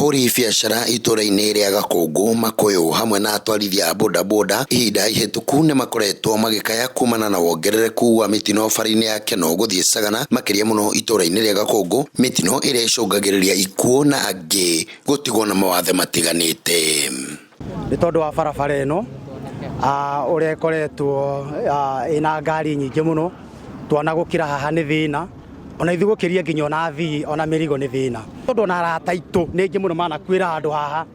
Ahũri biacara itũra-inĩ rĩa Gakũngũ, Makũyũ hamwe na atwarithia a bodaboda ihinda ihĩtũku nĩmakoretwo magĩkaya kumana na wongerereku wa mĩtino bara-inĩ ya Kenol gũthiĩ Sagana makĩria mũno itũra-inĩ rĩa Gakũngũ, mĩtino ĩrĩa ĩcũngagĩrĩria ikuũ na angĩ gũtigwo na mawathe matiganĩte. Nĩ tondũ wa barabara ĩno ũrĩa ĩkoretwo ĩna ngari nyingĩ mũno, twana gũkĩra haha nĩ thĩna, ona ithuĩ gũkĩria nginya ona athii ona mĩrigo nĩ thĩna. Tondũ ona arata aitũ nĩ aingĩ mũno manakuĩra handũ haha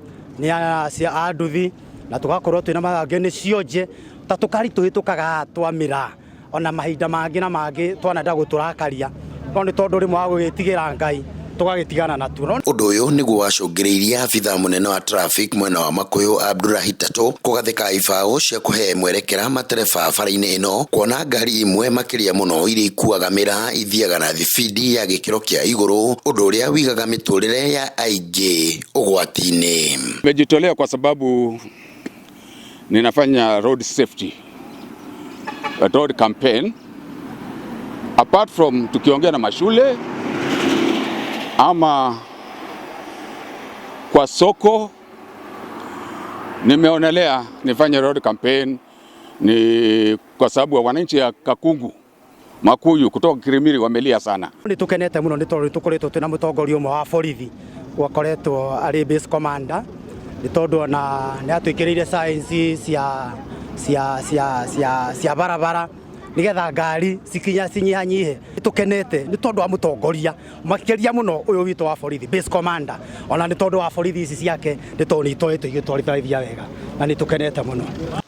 nĩ a nduthi na tũgakorwo twĩna mangĩ nĩ cionje ta tũkari tũhĩtũkaga haha twa mĩraa ona mahinda mangĩ na mangĩ twanenda gũtũrakaria no nĩ tondũ rĩmwe wa gũgĩtigĩra Ngai tũgagĩtigana natuo. Ũndũ ũyũ nĩguo wacũngĩrĩirie abithaa mũnene wa traffic mwena wa Makũyũ Abdurahi Tatũ kũgathĩka ibaũ cia kũhe mwerekera matereba bara-inĩ ĩno kuona ngari imwe makĩria mũno iria ikuaga mĩraa ithiaga na thibindi ya gĩkĩro kĩa igũrũ ũndũ ũrĩa wigaga mĩtũrĩre ya aingĩ ũgwati-inĩ. Nimejitolea kwa sababu ninafanya road safety, a road campaign. Apart from tukiongea na mashule ama kwa soko, nimeonelea nifanye road campaign ni kwa sababu wananchi ya Kakungu Makuyu kutoka Kirimiri wamelia sana. Nĩ tũkenete mũno nĩ tondũ tũkoretwo twĩna mũtongoria ũmwe wa borithi wakoretwo arĩ base commander nĩ tondũ ona nĩ atwĩkĩrĩire signs cia cia cia cia cia barabara nigetha ngari cikinya cinyihanyihe. Nĩ tũkenete nĩ tondũ wa mũtongoria makĩria mũno ũyũ witũ wa borithi base commander, ona nĩ tondũ wa borithi ici ciake nĩ tondũ nĩ itoretwo igĩtwarithia wega na nĩ tũkenete mũno.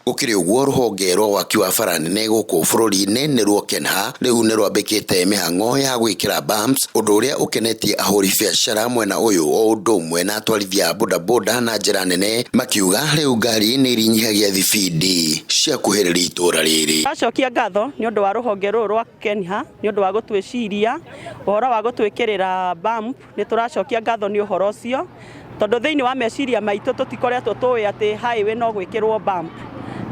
Gũkĩrĩ ũguo rũhonge rwa waki wa bara nene gũkũ bũrũri-inĩ nĩruo KENHA rĩu nĩ rwambĩkĩte mĩhang'o ya gwĩkĩra bumps ũndũ ũrĩa ũkenetie ahũri biacara mwena ũyũ o ũndũ ũmwe na atwarithia a bodaboda na njĩra nene makiuga rĩu ngari nĩ irinyihagia thibindi cia kuhĩrĩria itũra rĩrĩ. Tũracokia ngatho nĩ ũndũ wa rũhonge rũrũ rwa KENHA nĩ ũndũ wa gũtwĩciria ũhoro wa gũtwĩkĩrĩra bump. Nĩ tũracokia ngatho nĩ ũhoro ũcio tondũ thĩinĩ wa meciria maitũ tũtikoretwo tũĩ atĩ highway no gwĩkĩrwo bump,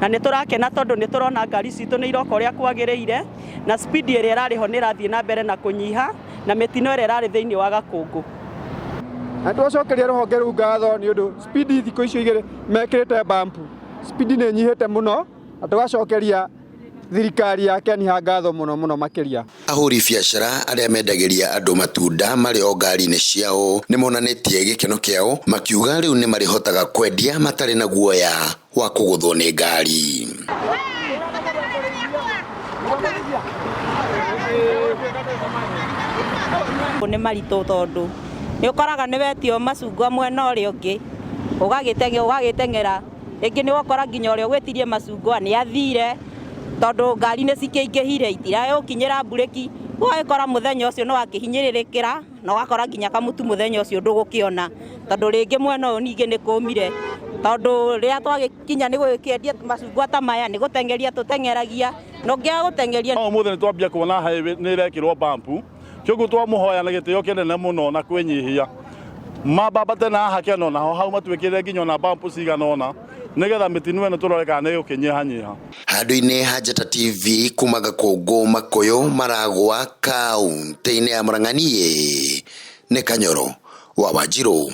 na nĩ tũrakena tondũ nĩ tũrona ngari citũ nĩ iroka ũrĩa kwagĩrĩire na speed ĩrĩa ĩrarĩ ho nĩ ĩrathiĩ na mbere na kũnyiha na mĩtino ĩrĩa ĩrarĩ thĩinĩ wa Gakũngũ. Na twacokeria rũhonge rũu ngatho nĩ ũndũ speed thikũ icio igĩrĩ mekĩrĩte bump, speed nĩ ĩnyihĩte mũno, na tũgacokeria thirikari ya KENHA ngatho mũno mũno makĩria. Ahũri biacara arĩa mendagĩria andũ matunda marĩ o ngari-inĩ ciao nĩ monanĩtie gĩkeno kĩao makiuga rĩu nĩ marĩhotaga kwendia matarĩ na guoya wa kũgũthwo nĩ ngari. Nĩ maritũ tondũ nĩ ũkoraga nĩ wetio macungwa mwena ũrĩa ũngĩ ũgagĩteng'era rĩngĩ nĩ ũgakora nginya ũrĩa ũgwĩtirie macungwa nĩ athire tondũ ngari nĩ cikĩingĩhire itiragũkinyĩra mburĩki, ũgagĩkora mũthenya ũcio nĩ wakĩhinyĩrĩrĩkĩra na ũgakora nginya kamũtu mũthenya ũcio ndũgũkĩona tondũ rĩngĩ mwena ũyũ ningĩ nĩ kũmire tondũ rĩrĩa twagĩkinya nĩ gũgĩkĩendia macungwa ta maya nĩ gũteng'eria tũteng'eragia na ũngĩaga gũteng'eria. Ũmũthĩ nĩ twambia kuona highway nĩ ĩrekĩrwo bump, kĩoguo twamũhoya na gĩtĩo kĩnene mũno na kwĩnyihia mambambate na haha Kenol naho hau matwĩkĩrĩre nginya ona bump cigana ũna nĩgetha mĩtino ĩno tũrore kana nĩ ĩgũkĩnyihanyiha. Handũ-inĩ ha Njata TV kuma Gakũngũ Makũyũ Maragwa kaũntĩ-inĩ ya Murang'a niĩ nĩ Kanyoro wa Wanjirũ.